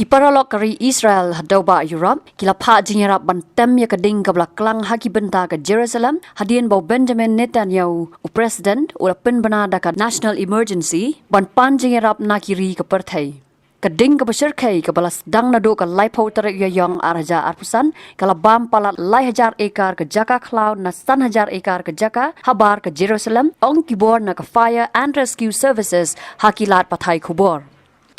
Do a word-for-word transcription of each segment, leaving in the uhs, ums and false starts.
Ki paralok ka ri Israel ha dewbah Europe ki la phah jingïarap ban tem ïa ka ding kaba la klang ha ki bynta ka Jerusalem, hadien ba u Benjamin Netanyahu, u President, u la pynbna da ka National Emergency ban pan jingïarap na ki ri ka pyrthei. Ka ding kaba shyrkhei kaba la sdang naduh ka laiphew tarik Ïaïong ar hajar arphew san ka la bam palat lai hajar ekar ka jaka khlaw na san hajar ekar ka jaka habar ka Jerusalem, ong ki bor na ka Fire and Rescue Services ha ki lad pathai khubor.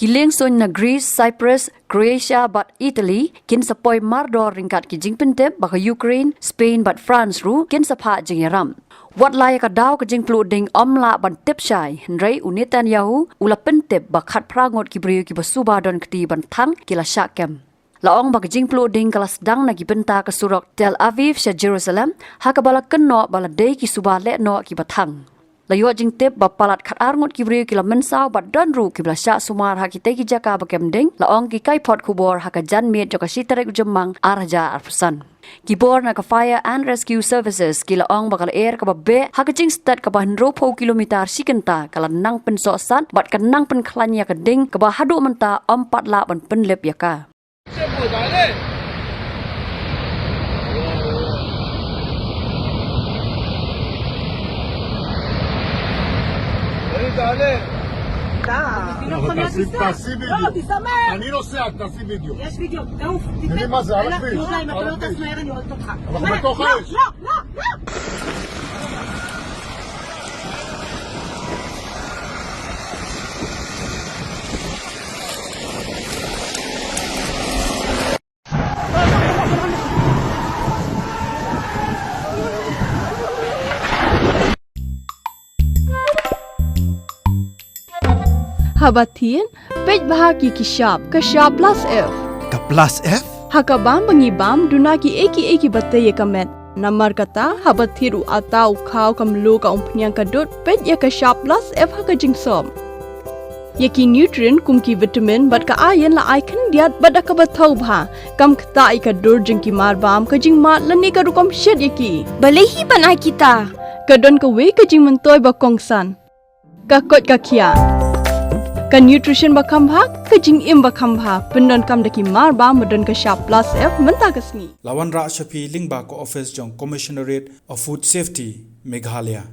Ki liengsuiñ na Greece, Cyprus, Croatia bad Italy kin sa poi mardor ryngkat ki jingpyntip ba ka Ukraine, Spain bad France ruh kin sa phah jingïarap. Wat la ïa ka daw ka jingpluh ding ym lah ban tip shai, hynrei u Netanyahu u la pyntip ba khatphra ngut ki briew kiba suba don kti ban thang ki la shah kem. La ong ba ka jingpluh ding ka la sdang na ki bynta ka surok Tel Aviv sha Jerusalem, ha kaba la kynnoh ba la dei ki suba lehnoh kiba thang. La ïoh jingtip ba palat khatar ngut ki briew ki la mynsaw bad don ruh kiba la shah sumar ha kitei ki jaka ba kem ding, la ong ki kaiphod khubor ha ka janmiet jong ka shi tarik u Jymmang ar hajar arphew san. Ki bor na ka Fire and Rescue Services ki la ong ba ka lyer kaba beh ha ka jingstet kaba hynriewphew kilometer shi kynta ka la nang pynsohsat bad ka nang pynkhlaiñ ïa ka ding kaba haduh mynta ym pat lah ban pynlip ïa ka. Dale. T'as si, t'as si vidéo. T'as ni לא שיחקת, t'as si vidéo. יש וידאו, תעוף. תראה מה זה, על הכביש. אנחנו בתוך האש. לא, לא, לא. Haba thied, peit bha ïa ki shap, ka shap plus F. Ka plus F? Ha ka bam ba ngi bam, duna kiei kiei kiba tei ïa ka met. Namar kata, haba thied u atta, u khaw, ka mluh, ka umphniang, ka dud, peit ïa ka shap plus F ha ka jingsop. Ïa ki nutrient kum ki vitamin bad ka iron la ai khyndiat bad da kaba thaw bha. Kam ktah ïa ka dur jong ki marbam, ka jingmad lane ka rukom shet ïa ki. Balei hi ban ai kita? Ka don kawei ka jingmyntoi ba kongsan. Ka koit ka khiah. Ka nutrition ba kham bha, ka jingim ba kham bha. Pyndonkam da ki marbam ba don ka shap plus F mynta ka sngi. La wanrah sha phi lyngba ka office jong Commissionerate of Food Safety, Meghalaya.